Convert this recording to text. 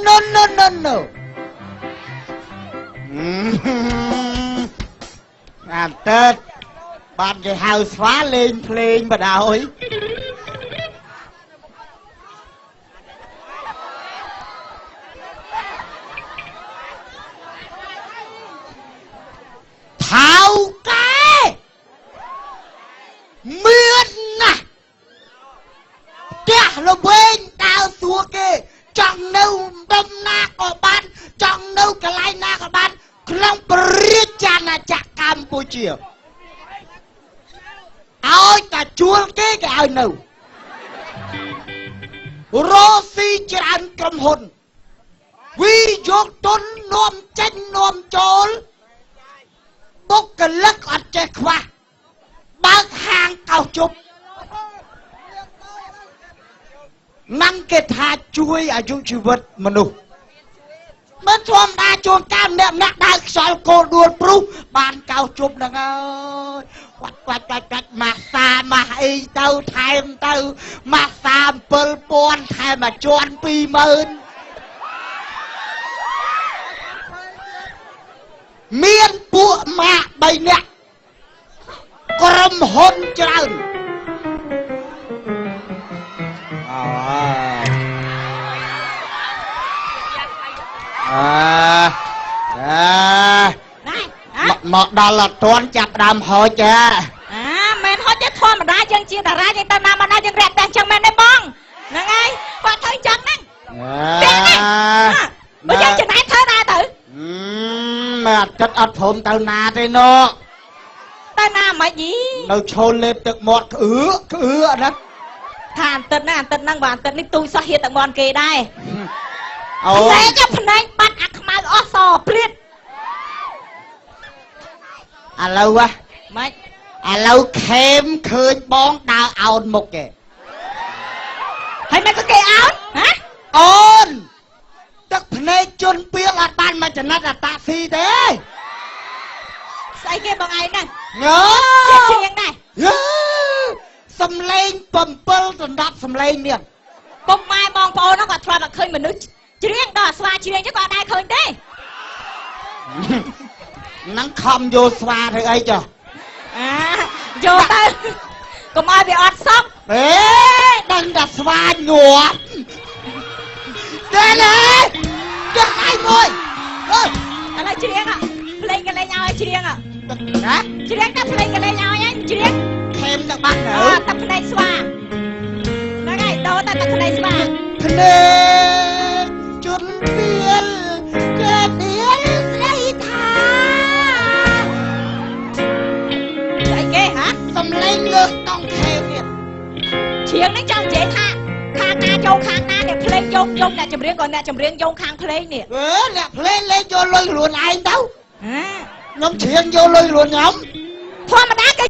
No no no no អាតើបានគេហៅស្វាលេងភ្លេងបដ ாய் ថៅកែមានណាស់ផ្ទះល្វែងដើរសួរគេចង់នៅដុំណាក៏បានចង់នៅកន្លែងណាក៏បានក្នុងព្រះរាជាណាចក្រកម្ពុជាឲ្យតែជួលគេគេឲ្យនៅរកស៊ីច្រើនក្រុមហ៊ុនវិយកទុននាំចេញនាំចូលបុគ្គលិកអត់ចេះខ្វះបើកហាងកោសជប់ណាំគេថាជួយអាយុជីវិតមនុស្សមិនធម្មតាជួនកាលម្នាក់ម្នាក់ដើរខ្យល់គោដួលព្រុសបានកោសជប់ហ្នឹងអើយបាត់បាច់បាច់បាច់ម៉ាសាម៉ាស់អីទៅថែមទៅម៉ាសា7000ថែមមួយជាន់20000មានពួកម៉ាក់3នាក់ក្រុមហ៊ុនច្រើនអើមកដល់អត់ទាន់ចាប់ដើមហូចចាអាមែនហូចទេធម្មតាយើងជាតារាយើងទៅណាមកណាយើងរាក់តែអញ្ចឹងមែនទេបងហ្នឹងហើយគាត់ធ្វើអញ្ចឹងហ្នឹងបើយើងចំណែកធ្វើដែរទៅមែនអត់គិតអត់ព្រមទៅណាទេណោះទៅណាមិនយីនៅឈោលេបទឹកមាត់ក្អឺក្អឺណាថាអន្តិតហ្នឹងអន្តិតហ្នឹងបើអន្តិតនេះទូចសោះហៀទឹកមាន់គេដែរអូភ្នែកភ្នែកបាត់អាខ្មៅអស់សព្រាតឥឡូវហ៎ម៉េចឥឡូវខេមឃើញបងដើរអោនមុខគេហើយមិនក៏គេអោនហ៎អូនទឹកភ្នែកជន់ពីលអត់បានមកចំណិតអាតាក់ស៊ីទេស្អីគេបងឯងហ្នឹងញ៉ជាជាងដែរសំលេង7ដណ្ដប់សំលេងនេះពុកម៉ែបងប្អូនហ្នឹងគាត់ធ្លាប់តែឃើញមនុស្សច្រៀងដល់ស្វាច្រៀងចឹងគាត់អត់ដែរឃើញទេហ្នឹងខំយកស្វាធ្វើអីចុះអាយកទៅកុំឲ្យវាអត់សក់អេដឹងតែស្វាញាប់ទេណាទឹកដៃមួយអើឥឡូវច្រៀងភ្លេងកលេងឲ្យច្រៀងណាច្រៀងតែភ្លេងកលេងឲ្យហើយច្រៀងខេមទៅបាត់ទៅទឹកភ្នែកស្វាហ្នឹងហើយដោតែទឹកភ្នែកស្វាភ្នែកជន់ពីលចេដៀលស្រីថាស្អីគេហ៎សំលេងលើកតង់ខេមទៀតច្រៀងនេះចង់និយាយថាខាងណាចូលខាងណាអ្នកភ្លេងយោងយោងអ្នកចម្រៀងក៏អ្នកចម្រៀងយោងខាងភ្លេងនេះអឺអ្នកភ្លេងលេងយកលុយខ្លួនឯងទៅខ្ញុំច្រៀងយកលុយខ្លួនខ្ញុំធម្មតាគេ